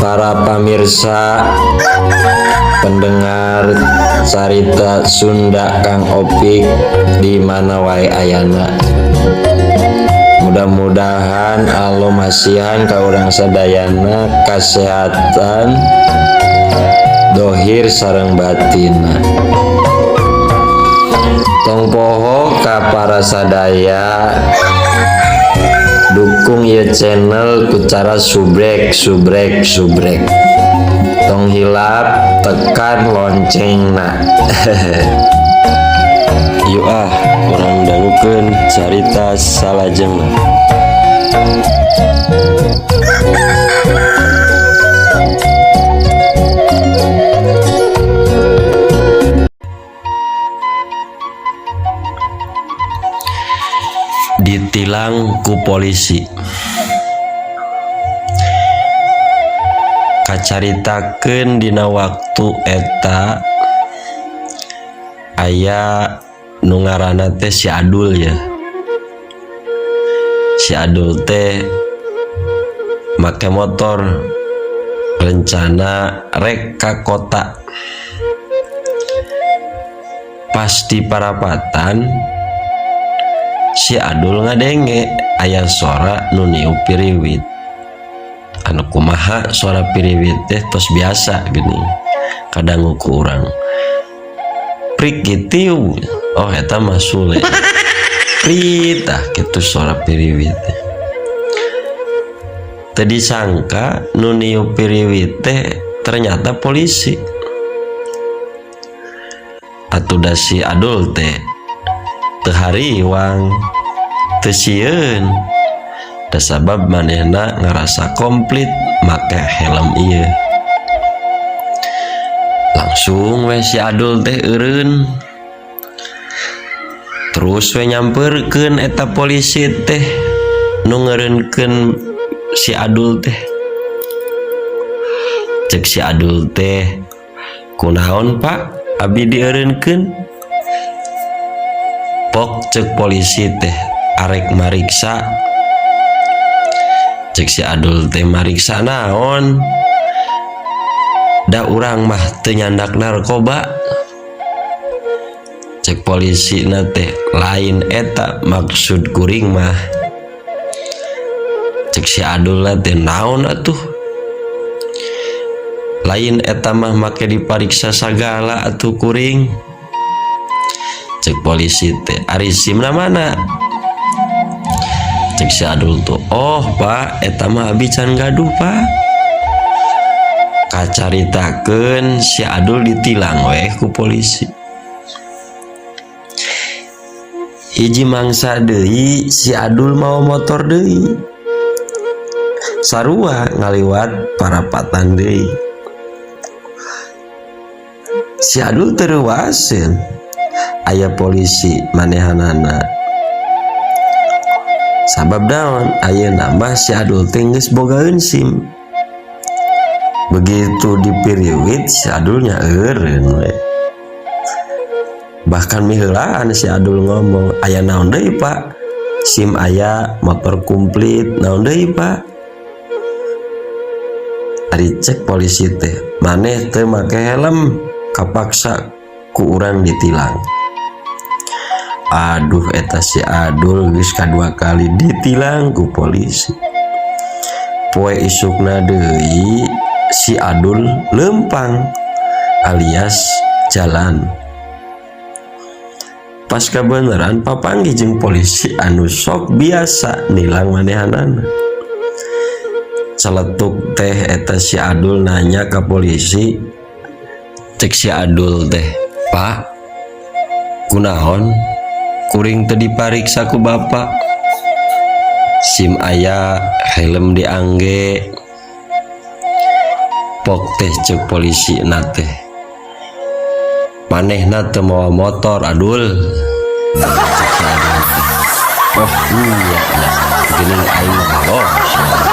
Para pamirsa, pendengar Carita Sunda Kang Opik di mana wae ayana, mudah-mudahan Allah masihan ka urang sadayana kesehatan dohir sareng batina. Tong poho ka para sadaya, dukung ya channel ku cara subrek, subrek, subrek. Tong hilap tekan loncengna. Yuk ah, urang dangukeun carita salajengna. Ditilang ku polisi. Kacaritakeun dina waktu eta aya nu ngaranna teh si Adul ya. Si Adul teh make motor, rencana rek ka kota. Pas di parapatan si Adul ngadenge aya sora nu niup piriwit. Anu kumaha suara piriwit teh, tos biasa gini kadangu ku urang, prik gitu. Oh, eta mah Sule. Prit, ah gitu suara piriwit teh. Teu disangka nu niup piriwit teh ternyata polisi. Atuh da si Adul teh teu hariwang, teu sieun, da sabab manehna ngerasa komplit make helm ieu. Langsung we si Adul teh eureun, terus we nyamperkeun eta polisi teh nu ngeureunkeun si Adul teh. Cek si Adul teh, "Kunaon, Pak, abi dieureunkeun?" Pok cek polisi teh, "Arek mariksa." Cek si Adul teh, "Mariksa naon? Da urang mah teu nyandak narkoba." Cek polisi teh, "Lain eta maksud kuring mah." Cek si Adul teh, "Naon atuh? Lain eta mah make dipariksa sagala atuh kuring." Cek polisi teh, "Ari simna mana?" Cek si Adul tuh, "Oh Pak, eta mah abi can gaduh, Pak." Kacaritakeun si Adul ditilang weh ku polisi. Hiji mangsa deui si Adul mawa motor deui, sarua ngaliwat parapatan deui. Si Adul teu reuwaseun aya polisi manehanana. Sabab naon? Ayeuna mah si Adul teh geus bogaeun SIM. Begitu dipiriwit si Adulnya eureun we. Bahkan miheulaan si Adul ngomong, "Aya naon deui, Pak? SIM aya, motor komplit, naon deui, Pak?" Ari cek polisi teh, "Maneh teu make helm, kapaksa ku urang ditilang." Aduh, eta si Adul geus kadua kali ditilang ku polisi. Poe isukna deui si Adul lempang alias jalan. Pas kebenaran papanggih jeung polisi anu sok biasa nilang manehanana. Celetuk teh eta si Adul nanya ke polisi. Cek si Adul teh, "Pak, kunaon kuring teu dipariksa ku Bapak? SIM aya, helm diangge." Pok teh cek polisi teh, "Manehna teu mawa motor, Adul." Cek si Adul teh, "Oh iya ya, geuning aing mah lolos."